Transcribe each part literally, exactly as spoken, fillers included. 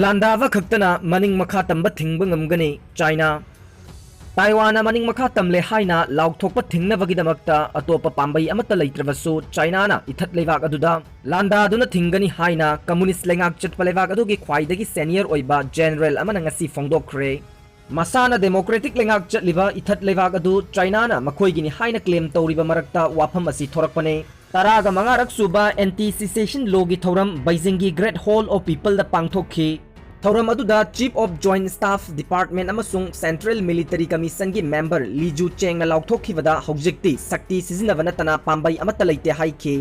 ꯂꯥꯟꯗꯥꯕ ꯈꯛꯇꯅ ꯃꯅꯤꯡ ꯃꯈꯥ ꯇꯝꯕ ꯊꯤꯡꯕ ꯉꯝꯒꯅꯤ꯫ ꯆꯥꯏꯅꯥ꯫ ꯇꯥꯏꯋꯥꯟꯅ ꯃꯅꯤꯡ ꯃꯈꯥ ꯇꯝꯂꯦ ꯍꯥꯏꯅ ꯂꯥꯎꯊꯣꯛꯄ ꯊꯤꯡꯅꯕꯒꯤꯗꯃꯛꯇ ꯑꯇꯣꯞꯄ ꯄꯥꯝꯕꯩ ꯑꯃꯠꯇ ꯂꯩꯇ꯭ꯔꯕꯁꯨ, ꯆꯥꯏꯅꯥꯅ ꯏꯊꯠ ꯂꯩꯕꯥꯛ ꯑꯗꯨꯗ ꯂꯥꯟꯗꯥꯗꯨꯅ ꯊꯤꯡꯒꯅꯤ ꯍꯥꯏꯅ ꯀꯝꯃꯨꯅꯤꯁ ꯂꯩꯉꯥꯛ ꯆꯠꯄ ꯂꯩꯕꯥꯛ ꯑꯗꯨꯒꯤ ꯈ꯭ꯋꯥꯏꯗꯒꯤ ꯁꯦꯅꯤꯌꯔ ꯑꯣꯏꯕ ꯖꯦꯅꯔꯦꯜ ꯑꯃꯅ ꯉꯁꯤ ꯐꯣꯡꯗꯣꯛꯈ꯭ꯔꯦ꯫ ꯃꯁꯥꯅ ꯗꯦꯃꯣꯀ꯭ꯔꯦꯇꯤꯛ ꯂꯩꯉꯥꯛ ꯆꯠꯂꯤꯕ ꯏꯊꯠ ꯂꯩꯕꯥꯛ ꯑꯗꯨ ꯆꯥꯏꯅꯥꯅ ꯃꯈꯣꯏꯒꯤꯅꯤ ꯍꯥꯏꯅ ꯀ꯭ꯂꯦꯝ ꯇꯧꯔꯤꯕ ꯃꯔꯛꯇ ꯋꯥꯐꯝ ꯑꯁꯤ ꯊꯣꯔꯛꯄꯅꯦ꯫ ꯇꯔꯥꯒ ꯃꯉꯥꯔꯛ ꯁꯨꯕ ꯑꯦꯟꯇꯤ ꯁꯤꯁꯦꯁꯟ ꯂꯣꯒꯤ ꯊꯧꯔꯝ ꯕꯩꯖꯤꯡꯒꯤ ꯒ꯭ꯔꯦꯠ ꯍꯣꯜ ꯑꯣꯐ ꯄꯤꯄꯜꯗ ꯄꯥꯡꯊꯣꯛꯈꯤ꯫ ꯊꯧꯔꯝ ꯑꯗꯨꯗ Chief of Joint Staff Department ꯑꯃꯁꯨꯡ Central Military Commissionꯒꯤ ꯃꯦꯝꯕꯔ ꯂꯤ ꯖꯨ ꯆꯦꯡꯅ ꯂꯥꯎꯊꯣꯛꯈꯤꯕꯗ, ꯍꯧꯖꯤꯛꯇꯤ ꯁꯛꯇꯤ ꯁꯤꯖꯤꯟꯅꯕ ꯅꯠꯇꯅ ꯄꯥꯝꯕꯩ ꯑꯃꯠꯇ ꯂꯩꯇꯦ ꯍꯥꯏꯈꯤ꯫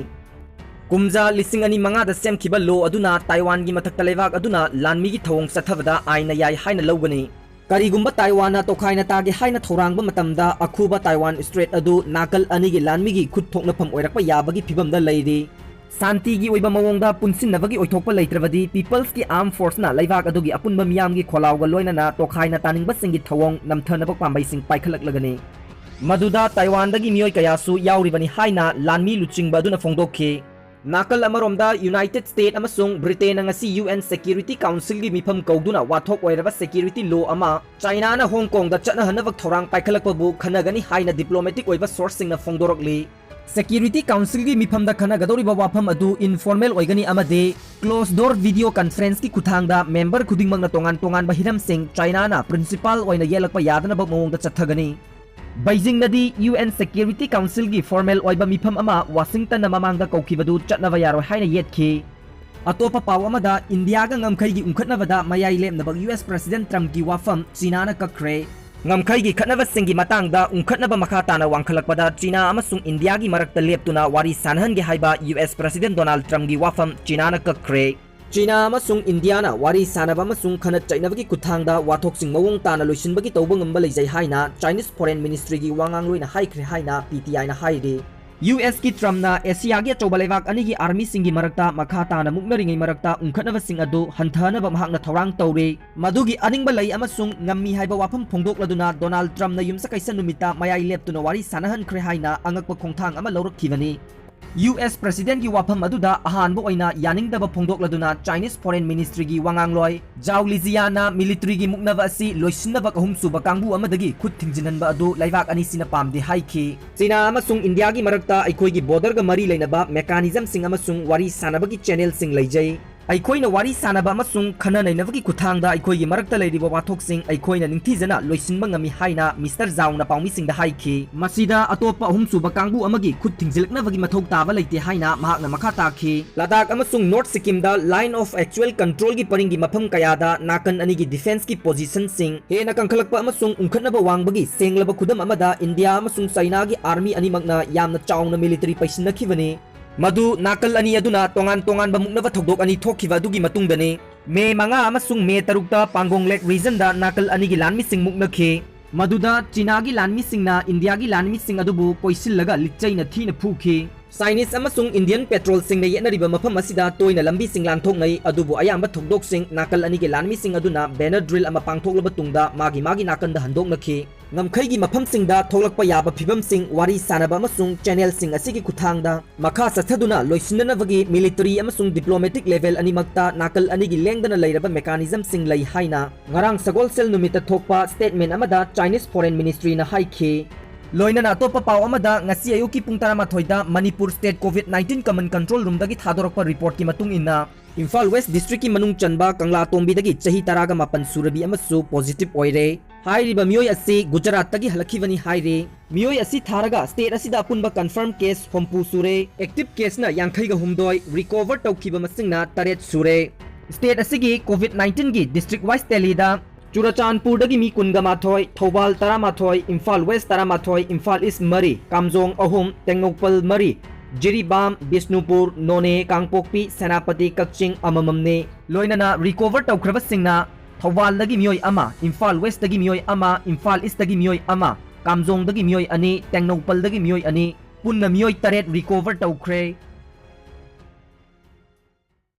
ꯀꯨꯝꯖꯥ ꯂꯤꯁꯤꯡ ꯑꯅꯤ ꯃꯉꯥꯗ ꯁꯦꯝꯈꯤꯕ ꯂꯣ ꯑꯗꯨꯅ ꯇꯥꯏꯋꯥꯟꯒꯤ ꯃꯊꯛꯇ ꯂꯩꯕꯥꯛ ꯑꯗꯨꯅ ꯂꯥꯟꯃꯤꯒꯤ ꯊꯧꯑꯣꯡ ꯆꯠꯊꯕꯗ ꯑꯥꯏꯟꯅ ꯌꯥꯏ ꯍꯥꯏꯅ ꯂꯧꯒꯅꯤ꯫ ꯀꯔꯤꯒꯨꯝꯕ ꯇꯥꯏꯋꯥꯟꯅ ꯇꯣꯈꯥꯏꯅ ꯇꯥꯒꯦ ꯍꯥꯏꯅ ꯊꯧꯔꯥꯡꯕ ꯃꯇꯝꯗ, ꯑꯈꯨꯕ ꯇꯥꯏꯋꯥꯟ ꯁ꯭ꯇ꯭ꯔꯦꯠ ꯑꯗꯨ ꯅꯥꯀꯜ ꯑꯅꯤꯒꯤ ꯂꯥꯟꯃꯤꯒꯤ ꯈꯨꯠ ꯊꯣꯛꯅꯐꯝ ꯑꯣꯏꯔꯛꯄ ꯌꯥꯕꯒꯤ ꯐꯤꯚꯝꯗ ꯂꯩꯔꯤ꯫ ꯁꯥꯟꯇꯤꯒꯤ ꯑꯣꯏꯕ ꯃꯑꯣꯡꯗ ꯄꯨꯟꯁꯤꯟꯅꯕꯒꯤ ꯑꯣꯏꯊꯣꯛꯄ ꯂꯩꯇ꯭ꯔꯕꯗꯤ, ꯄꯤꯄꯜꯁꯀꯤ ꯑꯥꯔꯝ ꯐꯣꯔꯁꯅ ꯂꯩꯕꯥꯛ ꯑꯗꯨꯒꯤ ꯑꯄꯨꯟꯕ ꯃꯤꯌꯥꯝꯒꯤ ꯈꯣꯜꯂꯥꯎꯒ ꯂꯣꯏꯅꯅ ꯇꯣꯈꯥꯏꯅ ꯇꯥꯅꯤꯡꯕꯁꯤꯡꯒꯤ ꯊꯧꯑꯣꯡ ꯅꯝꯊꯅꯕ ꯄꯥꯝꯕꯩꯁꯤꯡ ꯄꯥꯏꯈꯠꯂꯛꯂꯒꯅꯤ꯫ ꯃꯗꯨꯗ ꯇꯥꯏꯋꯥꯟꯗꯒꯤ ꯃꯤꯑꯣꯏ ꯀꯌꯥꯁꯨ ꯌꯥꯎꯔꯤꯕꯅꯤ ꯍꯥꯏꯅ ꯂꯥꯟꯃꯤ ꯂꯨꯆꯤꯡꯕ ꯑꯗꯨꯅ ꯐꯣꯡꯗꯣꯛꯈꯤ꯫ ꯅꯥꯀꯜ ꯑꯃꯔꯣꯝꯗ, ꯌꯨꯅꯥꯏꯇꯦꯗ ꯁ꯭ꯇꯦꯠ ꯑꯃꯁꯨꯡ ꯕ꯭ꯔꯤꯇꯦꯟꯅ ꯉꯁꯤ ꯌꯨ ꯑꯦꯟ ꯁꯦꯀ꯭ꯌꯨꯔꯤꯇꯤ ꯀꯥꯎꯟꯁꯤꯜꯒꯤ ꯃꯤꯐꯝ ꯀꯧꯗꯨꯅ ꯋꯥꯊꯣꯛ ꯑꯣꯏꯔꯕ ꯁꯦꯀ꯭ꯌꯨꯔꯤꯇꯤ ꯂꯣ ꯑꯃ ꯆꯥꯏꯅꯥꯅ ꯍꯣꯡ ꯀꯣꯡꯗ ꯆꯠꯅꯍꯟꯅꯕ ꯊꯧꯔꯥꯡ ꯄꯥꯏꯈꯠꯂꯛꯄꯕꯨ ꯈꯟꯅꯒꯅꯤ ꯍꯥꯏꯅ ꯗꯤꯄ꯭ꯂꯣꯃꯦꯇꯤꯛ ꯑꯣꯏꯕ ꯁꯣꯔꯁꯁꯤꯡꯅ ꯐꯣꯡꯗꯣꯔꯛꯂꯤ꯫ ꯁꯦꯀ꯭ꯌꯨꯔꯤꯇꯤ ꯀꯥꯎꯟꯁꯤꯜꯒꯤ ꯃꯤꯐꯝꯗ ꯈꯟꯅꯒꯗꯧꯔꯤꯕ ꯋꯥꯐꯝ ꯑꯗꯨ ꯏꯟꯐꯣꯔꯃꯦꯜ ꯑꯣꯏꯒꯅꯤ ꯑꯃꯗꯤ ꯀ꯭ꯂꯣꯖ ꯗꯣꯔ ꯚꯤꯗꯤꯑꯣ ꯀꯟꯐꯔꯦꯟꯁꯀꯤ ꯈꯨꯠꯊꯥꯡꯗ ꯃꯦꯝꯕꯔ ꯈꯨꯗꯤꯡꯃꯛꯅ ꯇꯣꯉꯥꯟ ꯇꯣꯉꯥꯟꯕ ꯍꯤꯔꯝꯁꯤꯡ ꯆꯥꯏꯅꯥꯅ ꯄ꯭ꯔꯤꯟꯁꯤꯄꯥꯜ ꯑꯣꯏꯅ ꯌꯦꯜꯂꯛꯄ ꯌꯥꯗꯅꯕ ꯃꯑꯣꯡꯗ ꯆꯠꯊꯒꯅꯤ꯫ ꯕꯩꯖꯤꯡꯅꯗꯤ ꯌꯨ ꯑꯦꯟ ꯁꯦꯀ꯭ꯌꯨꯔꯤꯇꯤ ꯀꯥꯎꯟꯁꯤꯜꯒꯤ ꯐꯣꯔꯃꯦꯜ ꯑꯣꯏꯕ ꯃꯤꯐꯝ ꯑꯃ ꯋꯥꯁꯤꯡꯇꯟꯅ ꯃꯃꯥꯡꯗ ꯀꯧꯈꯤꯕꯗꯨ ꯆꯠꯅꯕ ꯌꯥꯔꯣꯏ ꯍꯥꯏꯅ ꯌꯦꯠꯈꯤ꯫ ꯑꯇꯣꯞꯄ ꯄꯥꯎ ꯑꯃꯗ, ꯏꯟꯗꯤꯌꯥꯒ ꯉꯝꯈꯩꯒꯤ ꯎꯪꯈꯠꯅꯕꯗ ꯃꯌꯥꯏ ꯂꯦꯞꯅꯕ ꯌꯨ ꯑꯦꯁ ꯄ꯭ꯔꯦꯁꯤꯗꯦꯟꯠ ꯇ꯭ꯔꯝꯞꯀꯤ ꯋꯥꯐꯝ ꯆꯤꯅꯥꯅ ꯀꯛꯈ꯭ꯔꯦ꯫ ꯉꯝꯈꯩꯒꯤ ꯈꯠꯅꯕꯁꯤꯡꯒꯤ ꯃꯇꯥꯡꯗ ꯎꯪꯈꯠꯅꯕ ꯃꯈꯥ ꯇꯥꯅ ꯋꯥꯡꯈꯠꯂꯛꯄꯗ, ꯆꯤꯅꯥ ꯑꯃꯁꯨꯡ ꯏꯟꯗꯤꯌꯥꯒꯤ ꯃꯔꯛꯇ ꯂꯦꯞꯇꯨꯅ ꯋꯥꯔꯤ ꯁꯥꯟꯅꯍꯟꯒꯦ ꯍꯥꯏꯕ ꯌꯨ ꯑꯦꯁ ꯄ꯭ꯔꯦꯁꯤꯗꯦꯟꯠ ꯗꯣꯅꯥꯜꯗ ꯇ꯭ꯔꯝꯞꯀꯤ ꯋꯥꯐꯝ ꯆꯤꯅꯥꯅ ꯀꯛꯈ꯭ꯔꯦ꯫ ꯆꯤꯅꯥ ꯑꯃꯁꯨꯡ ꯏꯟꯗꯤꯌꯥꯅ ꯋꯥꯔꯤ ꯁꯥꯟꯅꯕ ꯑꯃꯁꯨꯡ ꯈꯟꯅ ꯆꯩꯅꯕꯒꯤ ꯈꯨꯠꯊꯥꯡꯗ ꯋꯥꯊꯣꯛꯁꯤꯡ ꯃꯑꯣꯡ ꯇꯥꯅ ꯂꯣꯏꯁꯤꯟꯕꯒꯤ ꯇꯧꯕ ꯉꯝꯕ ꯂꯩꯖꯩ ꯍꯥꯏꯅ ꯆꯥꯏꯅꯤꯁ ꯐꯣꯔꯦꯟ ꯃꯤꯅꯤꯁꯇ꯭ꯔꯤꯒꯤ ꯋꯥꯉꯥꯡꯂꯣꯏꯅ ꯍꯥꯏꯈ꯭ꯔꯦ ꯍꯥꯏꯅ ꯄꯤ ꯇꯤ ꯑꯥꯏꯅ ꯍꯥꯏꯔꯤ꯫ ꯌꯨ ꯑꯦꯁꯀꯤ ꯇ꯭ꯔꯝꯞꯅ ꯑꯦꯁꯤꯌꯥꯒꯤ ꯑꯆꯧꯕ ꯂꯩꯕꯥꯛ ꯑꯅꯤꯒꯤ ꯑꯥꯔꯃꯤꯁꯤꯡꯒꯤ ꯃꯔꯛꯇ ꯃꯈꯥ ꯇꯥꯅ ꯃꯨꯛꯅꯔꯤꯉꯩ ꯃꯔꯛꯇ ꯎꯪꯈꯠꯅꯕꯁꯤꯡ ꯑꯗꯨ ꯍꯟꯊꯍꯟꯅꯕ ꯃꯍꯥꯛꯅ ꯊꯧꯔꯥꯡ ꯇꯧꯔꯤ꯫ ꯃꯗꯨꯒꯤ ꯑꯅꯤꯡꯕ ꯂꯩ ꯑꯃꯁꯨꯡ ꯉꯝꯃꯤ ꯍꯥꯏꯕ ꯋꯥꯐꯝ ꯐꯣꯡꯗꯣꯛꯂꯗꯨꯅ ꯗꯣꯅꯥꯜꯗ ꯇ꯭ꯔꯝꯞꯅ ꯌꯨꯝꯁꯀꯩꯁ ꯅꯨꯃꯤꯠꯇ ꯃꯌꯥꯏ ꯂꯦꯞꯇꯨꯅ ꯋꯥꯔꯤ ꯁꯥꯟꯅꯍꯟꯈ꯭ꯔꯦ ꯍꯥꯏꯅ ꯑꯉꯛꯄ ꯈꯣꯡꯊꯥꯡ ꯑꯃ ꯂꯧꯔꯛꯈꯤꯕꯅꯤ꯫ ꯌꯨ ꯑꯦꯁ Presidentꯀꯤ ꯋꯥꯐꯝ ꯑꯗꯨꯗ ꯑꯍꯥꯟꯕ ꯑꯣꯏꯅ ꯌꯥꯅꯤꯡꯗꯕ ꯐꯣꯡꯗꯣꯛꯂꯗꯨꯅ Chinese Foreign Ministryꯒꯤ ꯋꯥꯉꯥꯡꯂꯣꯏ ꯖꯥꯎ ꯂꯤꯖꯤꯌꯥꯅ militaryꯒꯤ ꯃꯨꯛꯅꯕ ꯑꯁꯤ ꯂꯣꯏꯁꯤꯟꯅꯕ ꯑꯍꯨꯝꯁꯨꯕ ꯀꯥꯡꯕꯨ ꯑꯃꯗꯒꯤ ꯈꯨꯠ ꯊꯤꯡꯖꯤꯟꯍꯟꯕ ꯑꯗꯨ ꯂꯩꯕꯥꯛ ꯑꯅꯤꯁꯤꯅ ꯄꯥꯝꯗꯦ ꯍꯥꯏꯈꯤ꯫ ꯆꯤꯅꯥ ꯑꯃꯁꯨꯡ ꯏꯟꯗꯤꯌꯥꯒꯤ ꯃꯔꯛꯇ ꯑꯩꯈꯣꯏꯒꯤ borderꯒ ꯃꯔꯤ ꯂꯩꯅꯕ mechanismꯁꯤꯡ ꯑꯃꯁꯨꯡ ꯋꯥꯔꯤ ꯁꯥꯟꯅꯕꯒꯤ channelꯁꯤꯡ ꯂꯩꯖꯩ꯫ ꯑꯩꯈꯣꯏꯅ ꯋꯥꯔꯤ ꯁꯥꯟꯅꯕ ꯑꯃꯁꯨꯡ ꯈꯟꯅ ꯅꯩꯅꯕꯒꯤ ꯈꯨꯠꯊꯥꯡꯗ ꯑꯩꯈꯣꯏꯒꯤ ꯃꯔꯛꯇ ꯂꯩꯔꯤꯕ ꯋꯥꯊꯣꯛꯁꯤꯡ ꯑꯩꯈꯣꯏꯅ ꯅꯤꯡꯊꯤꯖꯅ ꯂꯣꯏꯁꯤꯟꯕ ꯉꯝꯃꯤ ꯍꯥꯏꯅ Mister ꯖꯥꯎꯅ ꯄꯥꯎꯃꯤꯁꯤꯡꯗ ꯍꯥꯏꯈꯤ꯫ ꯃꯁꯤꯗ ꯑꯇꯣꯞꯄ ꯑꯍꯨꯝꯁꯨꯕ ꯀꯥꯡꯕꯨ ꯑꯃꯒꯤ ꯈꯨꯠ ꯊꯤꯡꯖꯤꯜꯂꯛꯅꯕꯒꯤ ꯃꯊꯧ ꯇꯥꯕ ꯂꯩꯇꯦ ꯍꯥꯏꯅ ꯃꯍꯥꯛꯅ ꯃꯈꯥ ꯇꯥꯈꯤ꯫ ꯂꯗꯥꯈ ꯑꯃꯁꯨꯡ North Sikkimꯗ Line of Actual Controlꯒꯤ ꯄꯔꯤꯡꯒꯤ ꯃꯐꯝ ꯀꯌꯥꯗ ꯅꯥꯀꯟ ꯑꯅꯤꯒꯤ defenceꯀꯤ positionꯁꯤꯡ ꯍꯦꯟꯅ ꯀꯟꯈꯠꯂꯛꯄ ꯑꯃꯁꯨꯡ ꯎꯪꯈꯠꯅꯕ ꯋꯥꯡꯕꯒꯤ ꯁꯦꯡꯂꯕ ꯈꯨꯗꯝ ꯑꯃꯗ ꯏꯟꯗꯤꯌꯥ ꯑꯃꯁꯨꯡ ꯆꯥꯏꯅꯥꯒꯤ army ꯑꯅꯤꯃꯛꯅ ꯌꯥꯝꯅ ꯆꯥꯎꯅ military ꯄꯩꯁꯤꯟꯅꯈꯤꯕꯅꯤ꯫ ꯃꯗꯨ ꯅꯥꯀꯜ ꯑꯅꯤ ꯑꯗꯨꯅ ꯇꯣꯉꯥꯟ ꯇꯣꯉꯥꯟꯕ ꯃꯨꯛꯅꯕ ꯊꯧꯗꯣꯛ ꯑꯅꯤ ꯊꯣꯛꯈꯤꯕ ꯑꯗꯨꯒꯤ ꯃꯇꯨꯡꯗꯅꯤ꯫ ꯃꯦ ꯃꯉꯥ ꯑꯃꯁꯨꯡ ꯃꯦ ꯇꯔꯨꯛꯇ Pangong Lake regionꯗ ꯅꯥꯀꯜ ꯑꯅꯤꯒꯤ ꯂꯥꯟꯃꯤꯁꯤꯡ ꯃꯨꯛꯅꯈꯤ꯫ ꯃꯗꯨꯗ ꯆꯤꯅꯥꯒꯤ ꯂꯥꯟꯃꯤꯁꯤꯡꯅ ꯏꯟꯗꯤꯌꯥꯒꯤ ꯂꯥꯟꯃꯤꯁꯤꯡ ꯑꯗꯨꯕꯨ ꯀꯣꯏꯁꯤꯜꯂꯒ ꯂꯤꯠꯆꯩꯅ ꯊꯤꯅ ꯐꯨꯈꯤ꯫ Chinese ꯑꯃꯁꯨꯡ Indian patrolꯁꯤꯡꯅ ꯌꯦꯠꯅꯔꯤꯕ ꯃꯐꯝ ꯑꯁꯤꯗ ꯇꯣꯏꯅ ꯂꯝꯕꯤꯁꯤꯡ ꯂꯥꯟꯊꯣꯛꯅꯩ, ꯑꯗꯨꯕꯨ ꯑꯌꯥꯝꯕ ꯊꯧꯗꯣꯛꯁꯤꯡ ꯅꯥꯀꯜ ꯑꯅꯤꯒꯤ ꯂꯥꯟꯃꯤꯁꯤꯡ ꯑꯗꯨꯅ banner drill ꯑꯃ ꯄꯥꯡꯊꯣꯛꯂꯕ ꯇꯨꯡꯗ ꯃꯥꯒꯤ ꯃꯥꯒꯤ ꯅꯥꯀꯟꯗ ꯍꯟꯗꯣꯛꯅꯈꯤ꯫ ꯉꯝꯈꯩꯒꯤ ꯃꯐꯝꯁꯤꯡꯗ ꯊꯣꯛꯂꯛꯄ ꯌꯥꯕ ꯐꯤꯚꯝꯁꯤꯡ ꯋꯥꯔꯤ ꯁꯥꯅꯕ ꯑꯃꯁꯨꯡ channelꯁꯤꯡ ꯑꯁꯤꯒꯤ ꯈꯨꯠꯊꯥꯡꯗ ꯃꯈꯥ ꯆꯠꯊꯗꯨꯅ ꯂꯣꯏꯁꯤꯟꯅꯅꯕꯒꯤ military ꯑꯃꯁꯨꯡ diplomatic level ꯑꯅꯤꯃꯛꯇ ꯅꯥꯀꯜ ꯑꯅꯤꯒꯤ ꯂꯦꯡꯗꯅ ꯂꯩꯔꯕ mechanismꯁꯤꯡ ꯂꯩ ꯍꯥꯏꯅ ꯉꯔꯥꯡ ꯁꯒꯣꯜꯁꯦꯜ ꯅꯨꯃꯤꯠꯇ ꯊꯣꯛꯄ statement ꯑꯃꯗ Chinese Foreign Ministryꯅ ꯍꯥꯏꯈꯤ꯫ ꯂꯣꯏꯅꯅ ꯑꯇꯣꯞꯄ ꯄꯥꯎ ꯑꯃꯗ, ꯉꯁꯤ ꯑꯌꯨꯛꯀꯤ ꯄꯨꯡ ꯇꯔꯥꯃꯥꯊꯣꯏꯗ Manipur state COVID nineteen common control roomꯗꯒꯤ ꯊꯥꯗꯣꯔꯛꯄ reportꯀꯤ ꯃꯇꯨꯡ ꯏꯟꯅ, ꯏꯝꯐꯥꯜ West districtꯀꯤ ꯃꯅꯨꯡ ꯆꯟꯕ ꯀꯪꯂꯥꯇꯣꯝꯕꯤꯗꯒꯤ ꯆꯍꯤ ꯇꯔꯥꯒ ꯃꯥꯄꯟ ꯁꯨꯔꯕꯤ ꯑꯃꯁꯨ positive ꯑꯣꯏꯔꯦ꯫ ꯍꯥꯏꯔꯤꯕ ꯃꯤꯑꯣꯏ ꯑꯁꯤ ꯒꯨꯖꯔꯥꯠꯇꯒꯤ ꯍꯜꯂꯛꯈꯤꯕꯅꯤ ꯍꯥꯏꯔꯤ꯫ ꯃꯤꯑꯣꯏ ꯑꯁꯤ ꯊꯥꯔꯒ state ꯑꯁꯤꯗ ꯑꯄꯨꯟꯕ confirm case ꯍꯨꯝꯐꯨ ꯁꯨꯔꯦ, active caseꯅ ꯌꯥꯡꯈꯩꯒ ꯍꯨꯝꯗꯣꯏ, recover ꯇꯧꯈꯤꯕ ꯃꯁꯤꯡꯅ ꯇꯔꯦꯠ ꯁꯨꯔꯦ꯫ State ꯑꯁꯤꯒꯤ COVID nineteenꯒꯤ district wise tallyꯗ ꯆꯨꯔꯆꯥꯟꯄꯨꯔꯗꯒꯤ ꯃꯤ ꯀꯨꯟꯒ ꯃꯥꯊꯣꯏ, ꯊꯧꯕꯥꯜ ꯇꯔꯥꯃꯥꯊꯣꯏ, ꯏꯝꯐꯥꯜ West ꯇꯔꯥꯃꯥꯊꯣꯏ, ꯏꯝꯐꯥꯜ East ꯃꯔꯤ, ꯀꯥꯝꯖꯣꯡ ꯑꯍꯨꯝ, ꯇꯦꯡꯅꯧꯄꯜ ꯃꯔꯤ, ꯖꯤꯔꯤꯕꯥꯝ, ꯕꯤꯁꯅꯨꯄꯨꯔ, ꯅꯣꯅꯦ, ꯀꯥꯡꯄꯣꯛꯄꯤ, ꯁꯦꯅꯥꯄꯇꯤ, ꯀꯛꯆꯤꯡ ꯑꯃꯃꯝꯅꯤ꯫ ꯂꯣꯏꯅꯅ recover ꯇꯧꯈ꯭ꯔꯕꯁꯤꯡꯅ ꯊꯧꯕꯥꯜꯗꯒꯤ ꯃꯤꯑꯣꯏ ꯑꯃ, ꯏꯝꯐꯥꯜ Westꯇꯒꯤ ꯃꯤꯑꯣꯏ ꯑꯃ, ꯏꯝꯐꯥꯜ Eastꯇꯒꯤ ꯃꯤꯑꯣꯏ ꯑꯃ, ꯀꯥꯝꯖꯣꯡꯗꯒꯤ ꯃꯤꯑꯣꯏ ꯑꯅꯤ, ꯇꯦꯡꯅꯧꯄꯜꯗꯒꯤ ꯃꯤꯑꯣꯏ ꯑꯅꯤ, ꯄꯨꯟꯅ ꯃꯤꯑꯣꯏ ꯇꯔꯦꯠ recover ꯇꯧꯈ꯭ꯔꯦ꯫